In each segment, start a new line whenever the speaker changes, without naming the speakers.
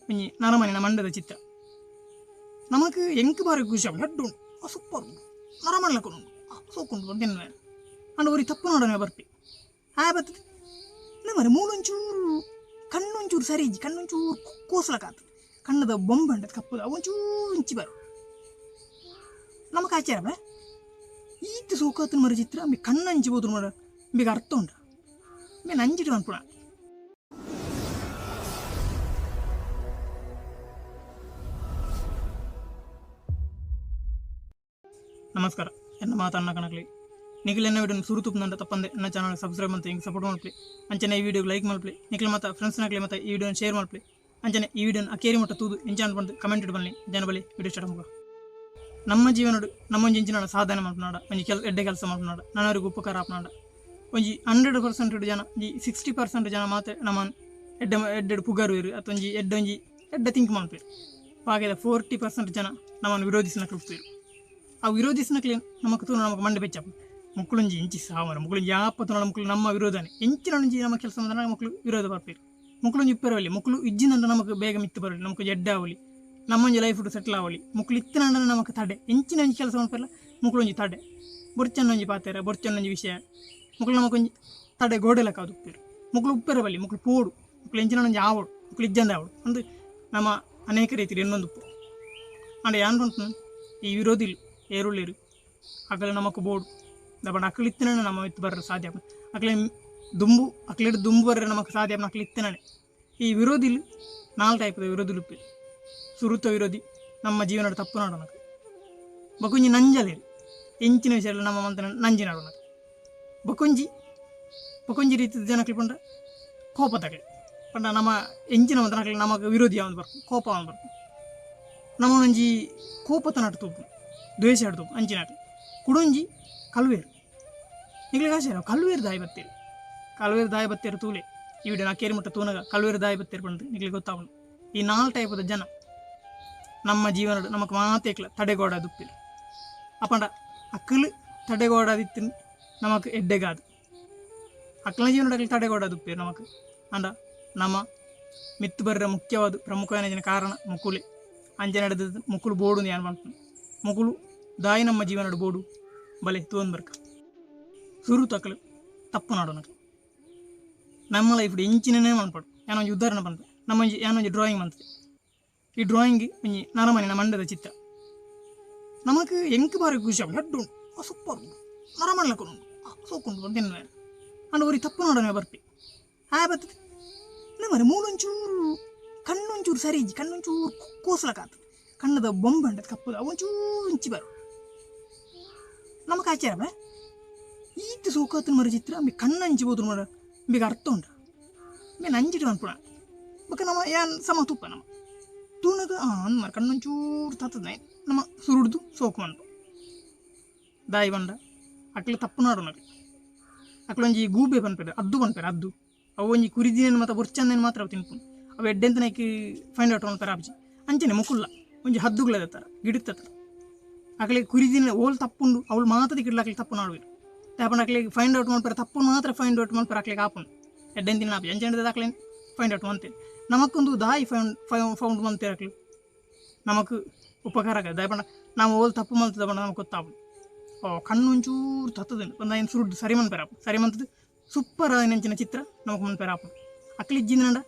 ಒಂಜಿ ನರಮನಿನ ಮಂಡದ ಚಿತ್ರ. ನಮಕ್ ಎಂಕ್ ಬಾರಿ ಖುಷಿ ಆಪುಂಡು, ಎಡ್ಡೆ ಉಂಡು, ಸೂಪರ್ ಉಂಡು, ನರಮನಿ ಲೆಕ್ಕ ಉಂಡು, ಸೋಕು ಉಂಡು ಪಂದ್ ಎನ್ನುವೆ. ಆಂಡ ಒರಿ ತಪ್ಪು ನೋಡನೆ ಬರ್ಪೆ, ಆಯೆ ಬತ್ತುದು ಇಂದ ಮಾರ್ರೆ ಮೂಲೊಂಚೂರು ಕಣ್ಣೊಂಚೂರು ಸರಿ ಇಜ್ಜಿ, ಕಣ್ಣೊಂಚೂರು ಕೋಸಲಕ ಆತು, ಕಣ್ಣುದ ಬೊಂಬೆ ಉಂಡು ಕಪ್ಪುದ ಅವು ಒಂಚೂರು ಇಂಚಿ ಬರು. ನಮಕ್ ಆಚಾರ ಬ ಈತ್ ಸೋಕಾತುನ ಮಾರ್ರೆ ಚಿತ್ರ ಅಂಬಿ ಕಣ್ಣಂಚಿ ಪೋತುಂಡು ಮಾರ್ರೆ, ಅಂಬಿಗ್ ಅರ್ಥ ಉಂಡ ಅಂಬೆ ನಂಜಿಡ್ ಪನ್ಪುನ. ನಮಸ್ಕಾರ ಎನ್ನ ಮಾತ ಅನ್ನ ಕಣಕ್ಲಿ ನಿಖಿಲ್ ಎನ್ನ ವಿಡಿಯೋ ಸುರು ತುಪ್ಪುನಂಡ ತಪ್ಪಂದೆ ಎನ್ನ ಚಾನಲ್ ಸಬ್ಸ್ಕ್ರೈಬ್ ಮಂತ್ ಎಂಕ್ ಸಪೋರ್ಟ್ ಮಲ್ಪುಲೆ. ಅಂಚನೆ ಈ ವಿಡಿಯೋಗ್ ಲೈಕ್ ಮಲ್ಪುಲೆ. ನಿಖಿಲ್ ಮಾತ ಫ್ರೆಂಡ್ಸ್ ನಕ್ಲೆ ಮಾತ ಈ ವಿಡಿಯೋನ್ ಶೇರ್ ಮಲ್ಪುಲೆ. ಅಂಚನೆ ಈ ವಿಡಿಯೋನ್ ಅಕೇರಿ ಮುಟ್ಟ ತೂದು ಎಂಚಾಂಡ್ ಪಂದ್ ಕಮೆಂಟ್ ಡ್ ಪನ್ಲೆ. ಜನ ಬಲೆ ವಿಡಿಯೋ ಸ್ಟಾರ್ಟ್ ಮಲ್ಪುಗ. ನಮ್ಮ ಜೀವನಡ್ ನಮ ಒಂಜಿ ಎಂಚಿನಾಂಡ ಸಾಧನೆ ಮಲ್ಪುನಾಡ ಒಂಜಿ ಕೆಲ್ ಎಡ್ಡೆ ಕೆಲಸ ಮಲ್ಪುನಾಡ ನನೊರಿಗ್ ಉಪಕಾರ ಆಪುನಾಡ ಒಂಜಿ ಹಂಡ್ರೆಡ್ ಪರ್ಸೆಂಟ್ ಜನ ಒಂಜಿ ಸಿಕ್ಸ್ಟಿ ಪರ್ಸೆಂಟ್ ಜನ ಮಾತ್ರ ನಮನ್ ಎಡ್ಡೆ ಎಡ್ಡೆಡ್ ಪುಗರುವೆರ್ ಅತ್ ಒಂಜಿ ಎಡ್ಡೆ ಒಂಜಿ ಎಡ್ಡೆ ಥಿಂಕ್ ಮಲ್ಪುವೆರ್. ಬಾಕಿದ ಫೋರ್ಟಿ ಪರ್ಸೆಂಟ್ ಜನ ನಮನ್ ವಿರೋಧಿಸುನಕುಲು ಉಪ್ಪುವೆರ್. ಆ ವಿರೋಧಿಸುನಕ್ಲೆನ್ ನಮಕ್ ತೂನ ನಮಕ್ ಮಂಡೆ ಬೆಚ್ಚ ಆಪುಂಡು. ಮೊಕುಲೊಂಜಿ ಇಂಚಿ ಸಾಮರ ಮೊಕುಲೊಂಜಿ ಯಾಪ ತೂಂಡಲ ಮೊಕುಲು ನಮ್ಮ ವಿರೋಧನೆ ಎಂಚಿನ ಒಂಜಿ ನಮ ಕೆಲಸ ಮಲ್ತ್ಂಡ ಮೊಕುಲು ವಿರೋಧ ಪನ್ಪೆರ್. ಮೊಕುಲೊಂಜಿ ಉಪ್ಪೆರೆ ಬಲ್ಲಿ ಮೊಕುಲು ಇಜ್ಜಿಂದಂಡ ನಮಕ್ ಬೇಗ ಮಿತ್ತ್ ಬರೊಲಿ ನಮಕ್ ಒಂಜಿ ಎಡ್ಡೆ ಆವೊಲಿ ನಮ್ಮೊಂಜಿ ಲೈಫ್ ಡ್ ಸೆಟ್ಲ್ ಆವೊಲಿ ಮೊಕುಲು ಇತ್ತಿನಂಡ ನಮಕ್ ತಡೆ ಎಂಚಿನ ಒಂಜಿ ಕೆಲಸ ಮನ್ಪೆರ್ಲ ಮೊಕುಲೊಂಜಿ ತಡೆ ಬೊರ್ಚಂಡ ಒಂಜಿ ಪಾತೆರ ಬೊರ್ಚಂಡ ಒಂಜಿ ವಿಷಯ ಮೊಕುಲು ನಮಕೊಂಜಿ ತಡೆ ಗೋಡೆ ಲೆಕ್ಕ ಆದ್ ಉಪ್ಪೆರ್ ಮೊಕುಲು ಉಪ್ಪೆರೆ ಬಲ್ಲಿ ಮೊಕುಲು ಪೋಡು ಮೊಕುಲು ಎಂಚಿನ ಒಂಜಿ ಆವೊಡು ಮೊಕುಲು ಇಜ್ಜಂದೆ ಆವೊಡು ಅಂದ್ ನಮ ಅನೇಕ ರೀತಿಡ್ ಎನ್ನೊಂದುಪ್ಪು ಆಂಡ ಯಾನ್ ಪನ್ಪುನು ಈ ವಿರೋಧಿಲು ಏರುಲ್ಲೆರ್ ಅಕುಲು ನಮಕ್ ಬೋಡು ದಾಯೆ ಪಂಡ ಅಕುಲು ಇತ್ತಿನನೆ ನಮ ಮಿತ್ತ್ ಬರ್ರೆ ಸಾಧ್ಯ ಆಪುಂಡು ಅಕ್ಲೆ ದುಂಬು ಅಕ್ಲೆಡ್ ದುಂಬು ಬರ್ರೆ ನಮಕ್ ಸಾಧ್ಯ ಆಪುನ ಅಕ್ಲು ಇತ್ತಿನನೆ ಈ ವಿರೋಧಿಲು ನಾಲ್ ಟೈಪ್ದ ವಿರೋಧಿಲು ಉಪ್ಪೆರ್ ಸುರುತ ವಿರೋಧಿ ನಮ್ಮ ಜೀವನಡ್ ತಪ್ಪು ನಾಡುನಕುಲು ಬೊಕೊಂಜಿ ನಂಜಲೆರ್ ಎಂಚಿನ ವಿಷಯಡ್ ನಮ ಮಂತಿನ ನಂಜಿ ನಾಡುನಕುಲು ಬೊಕೊಂಜಿ ಬೊಕೊಂಜಿ ರೀತಿದ ಜನಕ್ಲು ಪಂಡ ಕೋಪದಕ್ಲು ಪಂಡ ನಮ ಎಂಚಿನ ಮಂತಿನಕ್ಲು ನಮಕ್ ವಿರೋಧಿ ಆವೊಂದು ಬರ್ಪುಂಡು ಕೋಪ ಆವೊಂದು ಬರ್ಪುಂಡು ನಮನೊಂಜಿ ಕೋಪತನಟ್ ತೂಪುನು ದ್ವೇಷಡ್ ತೂಪುನು ಅಂಚಿನಕ್ಲು ಕುಡೊಂಜಿ ಕಲ್ವೆರ್ ನಿಕ್ಲೆಗ್ ಆಸೆ ಕಲ್ವೆರ್ ದಾಯೆ ಬತ್ತೆರ್ ಕಲ್ವೆರ್ ದಾಯೆ ಬತ್ತೆರ್ ತೂಲೆ ಈ ವಿಡಿಯೋನ ಅಕೇರಿ ಮುಟ್ಟ ತೂನಗ ಕಲ್ವೆರ್ ದಾಯೆ ಬತ್ತೆರ್ ಪಂದ್ ನಿಕ್ಲೆಗ್ ಗೊತ್ತಾಪುಂಡು ಈ ನಾಲ್ ಟೈಪುದ ಜನ ನಮ್ಮ ಜೀವನಡ್ ನಮಕ್ ಮಾತೆಕ್ಲ ತಡೆಗೋಡಾದ್ ಉಪ್ಪೆರ್ ಅಪಂಡ ಅಕುಲು ತಡೆಗೋಡಾದ್ ಇತ್ತಿನ ನಮಕ್ ಎಡ್ಡೆಗಾದ್ ಅಕ್ಲೆನ ಜೀವನಡ್ ಅಕುಲು ತಡೆಗೋಡಾದ್ ಉಪ್ಪೆರ್ ನಮಕ್ ಆಂಡ ನಮ ಮಿತ್ತ್ ಬರ್ರೆ ಮುಖ್ಯವಾದ್ ಪ್ರಮುಖವಾಯಿನ ಕಾರಣ ಮೊಕುಲೆ ಅಂಚನೆ ಮೊಕುಲು ಬೋಡುಂದು ಯಾನ್ ಪನ್ಪುನೆ ಮೊಕುಲು ದಾಯಿ ನಮ್ಮ ಜೀವನಡ್ ಬೋಡು ಬಲೆ ತೂವೊಂದು ಬರ್ಕ ಸುರುತ ಅಕುಲು ತಪ್ಪು ನಾಡುನಕುಲು ನಮ್ಮ ಲೈಫ್ಡ್ ಎಂಚಿನನೇ ಮನ್ಪೊಡು ಯಾನ್ ಒಂಜಿ ಉದಾಹರಣೆ ಪನ್ಪೆ ನಮ್ಮ ಒಂಜಿ ಯಾನ್ ಒಂಜಿ ಡ್ರಾಯಿಂಗ್ ಮಂತೆ ಈ ಡ್ರಾಯಿಂಗ್ ಒಂಜಿ ನರಮನಿನ ಮಂಡೆದ ಚಿತ್ರ ನಮಕ್ ಎಂಕ್ ಬಾರಿ ಖುಷಿ ಆಪುಂಡು ಎಡ್ಡೆ ಉಂಡು ಸೂಪರ್ ಉಂಡು ನರಮನಿ ಲೆಕ್ಕ ಉಂಡು ಸೋಕು ಉಂಡು ಪಂದ್ ಎನ್ನುವೆ ಆಂಡ ಒರಿ ತಪ್ಪು ನಾಡುನವೆ ಬರ್ಪೆ ಆಯೆ ಬತ್ತುದು ಇಂದ ಮಾರ್ರೆ ಮೂಲೊಂಚೂರು ಕಣ್ಣೊಂಚೂರು ಸರಿ ಇಜ್ಜಿ ಕಣ್ಣೊಂಚೂರು ಕೋಸಲಕ ಆತು ಕಣ್ಣುದ ಬೊಂಬೆ ಉಂಡು ಕಪ್ಪುದ ಅವು ಒಂಚೂರು ಇಂಚಿ ಬರು ನಮಕ್ ಆಚಾರ ಈತ್ ಸೋಕಾತುಂಡು ಮಾರ್ರೆ ಚಿತ್ರ ಅಂಬಿ ಕಣ್ಣಂಚಿ ಪೋತುಂಡು ಮಾರ್ರೆ ಇಂಬೆಗ್ ಅರ್ಥ ಉಂಡ ಇಂಬೆ ನಂಜಿಡ್ ಮನ್ಪುನ ಬೊಕ ನಮ ಯಾನ್ ಸಮ ತೂಪ ನಮ ತೂನಗ ಆ ಅಂದ್ ಮಾರ್ರೆ ಕಣ್ಣೊಂಚೂರು ತತ್ತುದು ನಮ ಸುರುಡ್ದು ಸೋಕು ಮನ್ಪ ದಾಯಿ ಪಂಡ ಅಕ್ಲ್ ತಪ್ಪು ನಾಡುನಕ್ಲ್ ಅಕ್ಲೊಂಜಿ ಗೂಬೆ ಪನ್ಪೆರ್ ಅದ್ದು ಪನ್ಪೆರ್ ಅದ್ದು ಅವು ಒಂಜಿ ಕುರಿದಿನೆನ್ ಮಾತ ಬೊರ್ಚಂದಿನೆನ್ ಮಾತ್ರ ಅವು ತಿನ್ಪುಂಡು ಅವು ಎಡ್ಡೆಂತಿನೈಕ್ ಫೈಂಡ್ ಔಟ್ ಮನ್ಪೆರೆ ಆಪುಜಿ ಅಂಚನೆ ಮೊಕುಲ್ಲ ಒಂಜಿ ಹದ್ದುಗ್ಲೆದ ತರ ಗಿಡತ್ತ ತರ ಅಕ್ಲೆಗ್ ಕುರಿದಿನ ಓಲ್ ತಪ್ಪುಂಡು ಅವ್ಲು ಮಾತ ತಿಕ್ಡ್ಲ ಅಕ್ಲ್ ತಪ್ಪು ನಾಡುವೆರ್ ದಾಯೆ ಪಂಡ ಅಕ್ಲೆಗ್ ಫೈಂಡ್ ಔಟ್ ಮನ್ಪೆರೆ ತಪ್ಪುನು ಮಾತ್ರ ಫೈಂಡ್ ಔಟ್ ಮನ್ಪೆರೆ ಅಕ್ಲೆಗ್ ಆಪುಂಡು ಎಡ್ಡೆಂತಿನ ಆಪುಜಿ ಅಂಚನೆ ಅಕ್ಲೆನ್ ಫೈಂಡ್ ಔಟ್ ಮನ್ತೆರ್ ನಮಕ್ ಉಂದು ದಾಯಿ ಫೈಂಡ್ ಫೌಂಡ್ ಮನ್ತೆರ್ ಅಕ್ಲು ನಮಕ್ ಉಪಕಾರ ಆಕದೆ ದಾಯೆ ಪಂಡ ನಮ ಓಲ್ ತಪ್ಪು ಮಲ್ತ್ದ ಪಂಡ ನಮಕ್ ಗೊತ್ತಾಪುಂಡು ಓ ಕಣ್ಣು ಒಂಚೂರು ತತ್ತುದುಂಡು ಪಂಡ ಐನ್ ಸುರುಡ್ದು ಸರಿ ಮನ್ಪೆರೆ ಆಪುಂಡು ಸರಿ ಮಲ್ತ್ದ್ ಸೂಪರ್ ಆಯಿನಂಚಿನ ಚಿತ್ರ ನಮಕ್ ಮನ್ಪೆರೆ ಆಪುಂಡು ಅಕ್ಲ್ ಇಜ್ಜಿಂದ್ಂಡ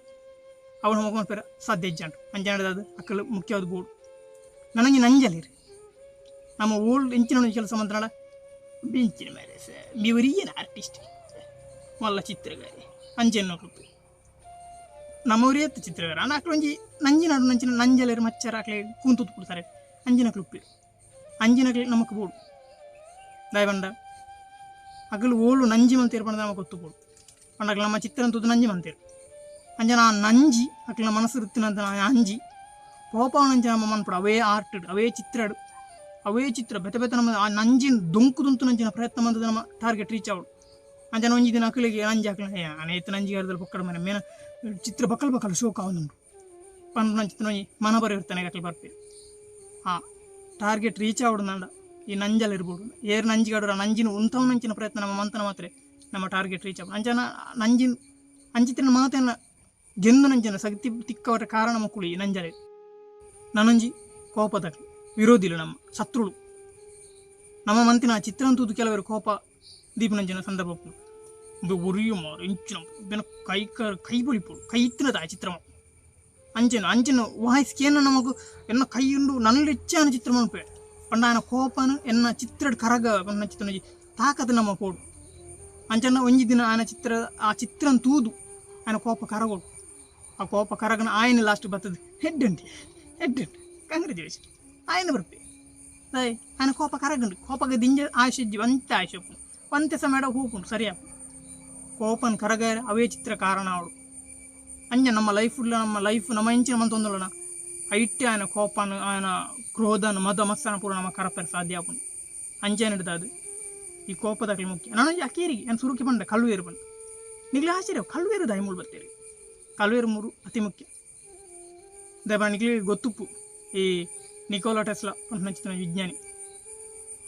ಅವು ನಮಕ್ ಮನ್ಪೆರೆ ಸಾಧ್ಯ ಇಜ್ಜಾಂಡ್ ಅಂಚಾಂಡ ಅಕ್ಲ್ ಮುಖ್ಯವಾದ್ ಬೋಡು ನನೊಂಜಿ ನಂಜಲೇರ್ ನಮ ಓಲ್ ಎಂಚಿನ ಒಂಜಿ ಕೆಲಸ ಮಲ್ತ್ಂಡ ಇಂಚಿನ ಮಾರ್ರೆ ಸ ಒರಿಯನ ಆರ್ಟಿಸ್ಟ್ ಮಲ್ಲ ಚಿತ್ರಗಾರೆ ಅಂಚ ಎನ್ನೊಕುಲು ನಮ್ಮೂರೇ ಅತ್ತ್ ಚಿತ್ರಗಾರ ಆಂಡ ಅಕ್ಲು ಒಂಜಿ ನಂಜಿ ನಡುನಂಚಿನ ನಂಜಲೆರ್ ಮಚ್ಚರ ಅಕ್ಲೆ ಕೂಂತುದು ಪುಡ್ತಾರೆ ಅಂಚಿನಕ್ಲು ಉಪ್ಪೆರ್ ಅಂಚಿನಕ್ಲು ನಮಕ್ ಬೋಡು ದಾಯೆ ಪಂಡ ಅಕುಲು ಓಲು ನಂಜಿ ಮಲ್ತೆರ್ ಪಂದ್ ನಮಕ್ ಗೊತ್ತು ಬೋಡು ಪಂಡ ಅಕ್ಲು ನಮ್ಮ ಚಿತ್ರನ್ ತೂದು ನಂಜಿ ಮಲ್ತೆರ್ ಅಂಚನೆ ಆ ನಂಜಿ ಅಕ್ಲೆನ ಮನಸ್ಡ್ ಇತ್ತಿನಂತ ಅಂಜಿ ಪೋಪಾವುನಂಚ ನಮ ಮನ್ಪೊಡು ಅವೇ ಆರ್ಟ್ ಡ್ ಅವೇ ಚಿತ್ರಡ್ ಅವೇ ಚಿತ್ರ ಬೇತೆ ಬೇತೆ ನಮ್ಮ ಆ ನಂಜಿನ್ ದೊಂಕುದು ಉಂತುನಂಚಿನ ಪ್ರಯತ್ನ ಮಲ್ತ್ದ್ ನಮ ಟಾರ್ಗೆಟ್ ರೀಚ್ ಆವೊಡು. ಅಂಚನೆ ಒಂಜಿ ದಿನ ಅಕುಲೆಗ್ ನಂಜಿ ಅಕ್ಲೆನ ಏ ಆನೆ ಇತ್ತೆ ನಂಜಿ ಅರ್ದಲ್ ಪೊಕ್ಕಡೆ ಮನೆ ಮೇನ ಚಿತ್ರ ಬಕಲ್ ಬಕಲ್ ಶೋಕು ಆವೊಂದುಂಡು ಪನ್ಪುನಂಚಿತ್ತಿನ ಒಂಜಿ ಮನ ಪರಿವರ್ತನೆಗ್ ಅಕ್ಲು ಬರ್ಪೆರ್ ಆ ಟಾರ್ಗೆಟ್ ರೀಚ್ ಆವೊಡುಂದಾಂಡ ಈ ನಂಜಲ್ ಇರ್ಬೋಡು ಏರ್ ನಂಜಿ ಗಾಡುರ ಆ ನಂಜಿನ್ ಉಂತಾವುನಂಚಿನ ಪ್ರಯತ್ನ ನಮ ಮಂತನ ಮಾತ್ರೆ ನಮ್ಮ ಟಾರ್ಗೆಟ್ ರೀಚ್ ಆಪುಂಡು ಅಂಚನ ನಂಜಿನ್ ಅಂಚಿತ್ತಿನ ಮಾತೆನ್ನ ಗೆಂದು ನಂಜನ ಸಗತಿ ತಿಕ್ಕವರ ಕಾರಣ ಮಕ್ಕಳು ಈ ನಂಜರೆ ನನಂಜಿ ಕೋಪದಕ್ಲು ವಿರೋಧಿಲು ನಮ್ಮ ಶತ್ರುಳು ನಮ್ಮ ಮಂತಿನ ಚಿತ್ರಂತೂದು ಕೆಲವರು ಕೋಪ ದೀಪನಂಜನ ಸಂದರ್ಭ ಒರಿಯು ಮಾರು ಇಂಚಿನ ಬೆನ ಕೈ ಕೈ ಬೊಳಿಪೋಡು ಕೈ ಇತ್ತಿನದ ಆ ಚಿತ್ರ ಅಂಚೆನ ಅಂಚಿನ ವಾಯ್ಸ್ ಕೇನ ನಮಗು ಎನ್ನ ಕೈಯುಂಡು ನನ್ನ ಇಚ್ಛಾನ ಚಿತ್ರ ಮನ್ಪೆ ಪಂಡ ಆಯನ ಕೋಪನ ಎನ್ನ ಚಿತ್ರಡ್ ಕರಗ ಪನ್ನ ಚಿತ್ರ ತಾಕತ್ ನಮ್ಮ ಪೋಡು ಅಂಚನ ಒಂಜಿ ದಿನ ಆಯನ ಚಿತ್ರ ಆ ಚಿತ್ರನ್ ತೂದು ಆಯನ ಕೋಪ ಕರಗೋಡು ಆ ಕೋಪ ಕರಗನ ಆಯನ ಲಾಸ್ಟ್ ಬರ್ತದೆ ಹೆಡ್ ಉಂಟು ಹೆಡ್ ಉಂಟು ಕಂಗ್ರ್ಯಾಚುಲೇಷನ್ ಆಯನ ಬರ್ಪೆ ದಯ್ ಆಯನ ಕೋಪ ಕರಗಂಡು ಕೋಪಗ ದಿಂಜ ಆಶಿಜ್ಜಿ ಒಂತೆ ಆಶೆ ಉಪ್ಪುಂಡು ಒಂತೆ ಸಮಯ ಹೂಪುಂಡು ಸರಿಯಾಪು ಕೋಪನ್ ಕರಗಾರ ಅವೇ ಚಿತ್ರ ಕಾರಣ ಅವಳು ಅಂಜ ನಮ್ಮ ಲೈಫ್ ನಮ್ಮ ಲೈಫ್ ನಮ್ಮ ಇಂಚಿನ ಮಂತೊಂದುಲನ ಐಟ್ಟೆ ಆಯನ ಕೋಪನ ಆಯನ ಕ್ರೋಧನ ಮದ ಮತ್ಸನ ಪೂರ ನಮ್ಮ ಕರಪರ ಸಾಧ್ಯ ಆಪುಂಡು ಅಂಚೆ ಅದು ಈ ಕೋಪದಾಗಲಿ ಮುಖ್ಯ ನಾನು ಅಕೇರಿಗೆ ನಾನು ಸುರುಕಿ ಪಂಡ ಕಲ್ವೇರು ಪಂಡ ನಿಗ್ಲ ಆಶ್ಚರ್ಯ ಕಲ್ವೇರು ದಾಯಿ ಬರ್ತೇರಿ ಕಲ್ವೇರು ಮೂರು ಅತಿ ಮುಖ್ಯ ದಯಪ ನಿಗ್ಲಿ ಗೊತ್ತುಪ್ಪು ಈ ನಿಕೋಲಾ ಟೆಸ್ಲಾ ಪಂಚಿತ ವಿಜ್ಞಾನಿ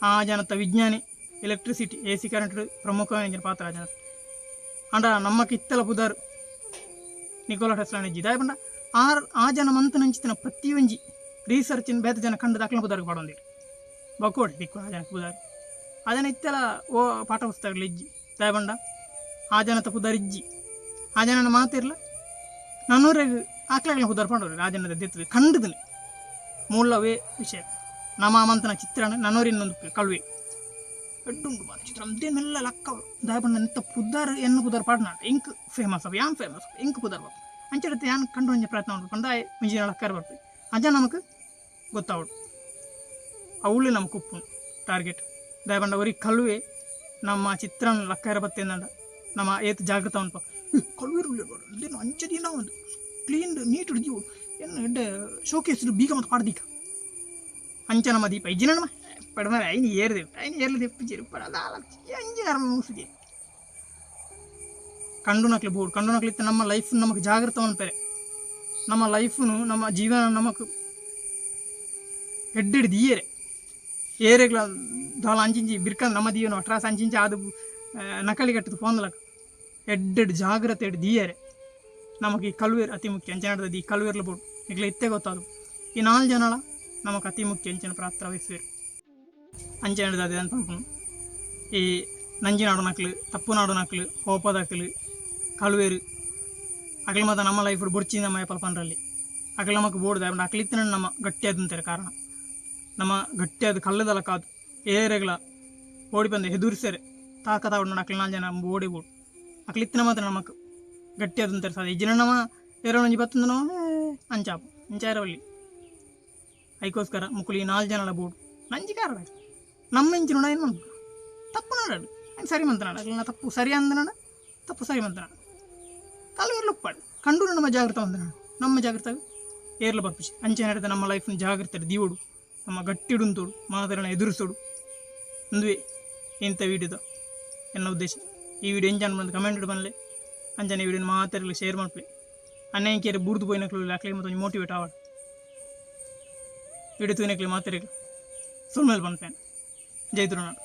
ಆ ಜನತ ವಿಜ್ಞಾನಿ electricity A C current ಪ್ರಮುಖ ಪಾತ್ರ ಆ ಜನ ಅಂಡ ನಮ್ಮ ಕಿತ್ತಲ ಪುದಾರು ನಿಕೋಲಾ ಟೆಸ್ಲಾ ನೆಜ್ಜಿ ದಾಯ ಪಂಡ ಆ ಜನ ಮಂತ ನಂಚಿತನ ಪ್ರತಿಯೊಂಜಿ ರಿಸರ್ಚಿನ ಬೇತ ಜನ ಕಂಡು ದಾಖಲೆ ಪುದಾರ್ಗೆ ಪಾಡೊಂದಿರು ಬಕೋಡಿ ದಿಕ್ಕು ಆ ಜನಕ್ಕೆ ಪುದಾರು ಆ ಜನ ಇತ್ತೆಲ್ಲ ಓ ಪಾಠ ಪುಸ್ತಕಗಳು ಇಜ್ಜಿ ದಾಯ ಪಂಡ ಆ ಜನತ ಪುದಾರ್ ಇಜ್ಜಿ ಆ ಜನನ ಮಾತಿರ್ಲ ನಾನೂರೆಗ್ ಆಕ್ಲಾಗ್ಲ ಪುದಾರ್ ಪಾಡೋರು ಆ ಜನದ ದೆತ್ತದು ಕಂಡುದನೆ ಮೂಲವೇ ವಿಷಯ ನಮ್ಮ ಮಂತನ ಚಿತ್ರಣ ನಾನೂರಿನೊಂದು ಕಳುವೆ ಎಡ್ಡುಂಡು ಮಾರ ಚಿತ್ರ ಅಂದೇನೆಲ್ಲ ಲಕ್ಕ ದಾಯಪಂಡ ಎಂತ ಪುದಾರ್ ಎನ್ನು ಪುದಾರ್ ಪಾಡ್ನಾಟ ಇಂಕ್ ಫೇಮಸ್ ಅವ ಯಾನ್ ಫೇಮಸ್ ಇಂಕ್ ಪುದಾರ್ ಬಾಪ ಅಂಚೆಡತ್ತೆ ಯಾನ್ ಕಂಡು ಒಂಜಿ ಪ್ರಯತ್ನ ಉಂಟು ಪಂಡ ಒಂಜಿ ಲಕ್ಕಾರ ಬರ್ಪೆ ಅಂಚ ನಮಕ್ ಗೊತ್ತಾವಡು ಅವಳು ನಮಕ್ ಉಪ್ಪು ಟಾರ್ಗೆಟ್ ದಾಯಪಂಡ ಒರಿ ಕಳುವೆ ನಮ್ಮ ಚಿತ್ರನ ಲಕ್ಕಾರ ಬತ್ತೇಂದಂಡ ನಮ್ಮ ಏತ್ ಜಾಗೃತ ಉಂಟು ಕಳುವೆ ಅದೇನು ಅಂಚೆ ದಿನ ಒಂದು ಕ್ಲೀನ್ ನೀಟ್ ಹಿಡಿದು ಎನ್ನು ಎಡ್ಡೆ ಶೋಕೇಸ್ ಬೀಗ ಮತ್ತು ಪಾಡ್ದೀಕ ಅಂಚ ನಮ್ಮ ದೀಪ ಇಜ್ಜಿನ ನಮ್ಮ ಪಡಮರ ಐನು ಏರ್ದೆ ಐನು ಏರ್ಲ ದೆಪ್ಪು ಪಡ ಅಂಜಿ ನರ್ಮ ಮುಗಿಸಿದೆ ಕಂಡು ನಕ್ಲಿ ಬೋರ್ಡ್ ಕಂಡು ನಕ್ಲಿತ್ತು ನಮ್ಮ ಲೈಫ್ ನಮಗೆ ಜಾಗೃತ ಅನ್ಪೇರೆ ನಮ್ಮ ಲೈಫ್ನು ನಮ್ಮ ಜೀವನ ನಮಕ್ ಎಡ್ಡೆಡ್ದು ಏರೆ ಏರೆಗ್ಲ ದಾಲ ಅಂಚಿಂಚಿ ಬಿರ್ಕಂದ್ ನಮ್ಮ ದೀವನ ಒಟ್ರಾಸ ಅಂಚಿಂಚಿ ಅದು ನಕಲಿ ಕಟ್ಟದು ಫೋನ್ಲಕ್ ಎಡ್ಡೆಡ್ ಜಾಗ್ರತೆ ಎಡ್ ದೀಯರೆ ನಮಗೆ ಈ ಕಲ್ವೇರ್ ಅತಿ ಮುಖ್ಯ ಅಂಚೆ ನಡ್ದದ್ದು ಈ ಕಲ್ವೇರ್ಲ ಬೋರ್ಡ್ ಈಗಲೇ ಇತ್ತೆ ಗೊತ್ತಾದು ಈ ನಾಲ್ಕು ಜನಳ ನಮಕ್ ಅತಿ ಮುಖ್ಯ ಅಂಚಿನ ಪ್ರಾತ್ರ ವಹಿಸುವೇರು ಅಂಚೆ ನಡ್ದದೆ ಅಂತ ಪನ್ಪುನು ಈ ನಂಜಿ ನಾಡು ನಕ್ಲು ತಪ್ಪು ನಾಡು ನಕ್ಲು ಕೋಪದಕ್ಲು ಕಳುವೇರು ಅಗಲ ಮಾತ ನಮ್ಮ ಲೈಫ್ ಬೊಡ್ಚಿ ನಮ್ಮ ಏಪಲ್ ಪನ್ರಲ್ಲಿ ಅಗಲ ನಮಕ್ ಬೋರ್ಡ್ ಅಕ್ಲಿತ್ತಿನ ನಮ್ಮ ಗಟ್ಟಿಯಾದಂತಾರೆ ಕಾರಣ ನಮ್ಮ ಗಟ್ಟಿಯಾದ ಕಲ್ಲದಲ್ಲ ಕಾದು ಏರೆಗ್ಲ ಓಡಿ ಬಂದೆ ಹೆದುರಿಸರೆ ತಾಕತಾವಡ್ ಅಕ್ಲ ನಾಲ್ ಜನ ಓಡಿ ಬೋಡು ಅಕ್ಲಿತ್ತಿನ ಮಾತ್ರ ನಮಕ್ ಗಟ್ಟಿಯಾದಂತಾರೆ ಸಾಧ್ಯ ಇಜ್ಜಿನ ನಮ್ಮ ಏರೋ ಒಂಜಿ ಬತ್ತಂದನೋ ಅಂಚಾಪು ಅಂಚಾರವಲ್ಲಿ ಐಕೋಸ್ಕರ ಮುಕ್ಕುಲಿ ನಾಲ್ಕು ಜನಲ ಬೋರ್ಡು ನಂಜಿ ಕಾರಣ ನಮ್ಮ ಇಂಚಿನ ಏನು ಮಾಡ್ಬೇಕು ತಪ್ಪು ನಾಡಾಡು ఆయన ಸರಿ ಮಂತನಾಡು ಅಗ್ಲ ತಪ್ಪು ಸರಿ ಅಂದನಾಡ ತಪ್ಪು ಸರಿ ಮಂತನಾಡು ಕಲ್ವೇರ್ಲು ಉಪ್ಪಾಡು ಕಂಡು ನಮ್ಮ ಜಾಗೃತ ಅಂದನಾಡು ನಮ್ಮ ಜಾಗೃತ ಏರ್ಲ ಬರ್ಪಿಸಿ ಅಂಚೆ ನಡೆದ ನಮ್ಮ ಲೈಫ್ನ ಜಾಗೃತ ದೀವಡು ನಮ್ಮ ಗಟ್ಟಿಡುಂತೋಡು ಮಾತರಣ ಎದುರಿಸೋಡು ಅಂದುವೆ ಇಂಥ ವೀಡಿಯೋದ ಎನ್ನ ಉದ್ದೇಶ ಈ ವಿಡಿಯೋ ಎಂಜಾನ್ ಬಂದು ಕಮೆಂಟ್ ಬನ್ಲೆ ಅಂಚನೆ ವಿಡಿಯೋ ಮಾತಾಡಲಿ ಶೇರ್ ಮಾಡ್ಪ್ಲೆ ಅನ್ಯಾಯ ಬೂರ್ದು ಪೋಯಿನಕ್ಲು ಅಕ್ಲೆ ಮತ್ತು ಮೋಟಿವೇಟ್ ಆವಡ್ ವಿಡಿಯೋ ತೂನಕ್ಲೆ ಮಾತಾಡಲಿ ಸುಮ್ಮನೆ ಬಂದ್ಪೇನ್ ಜೈ ತುಳುನಾಡು.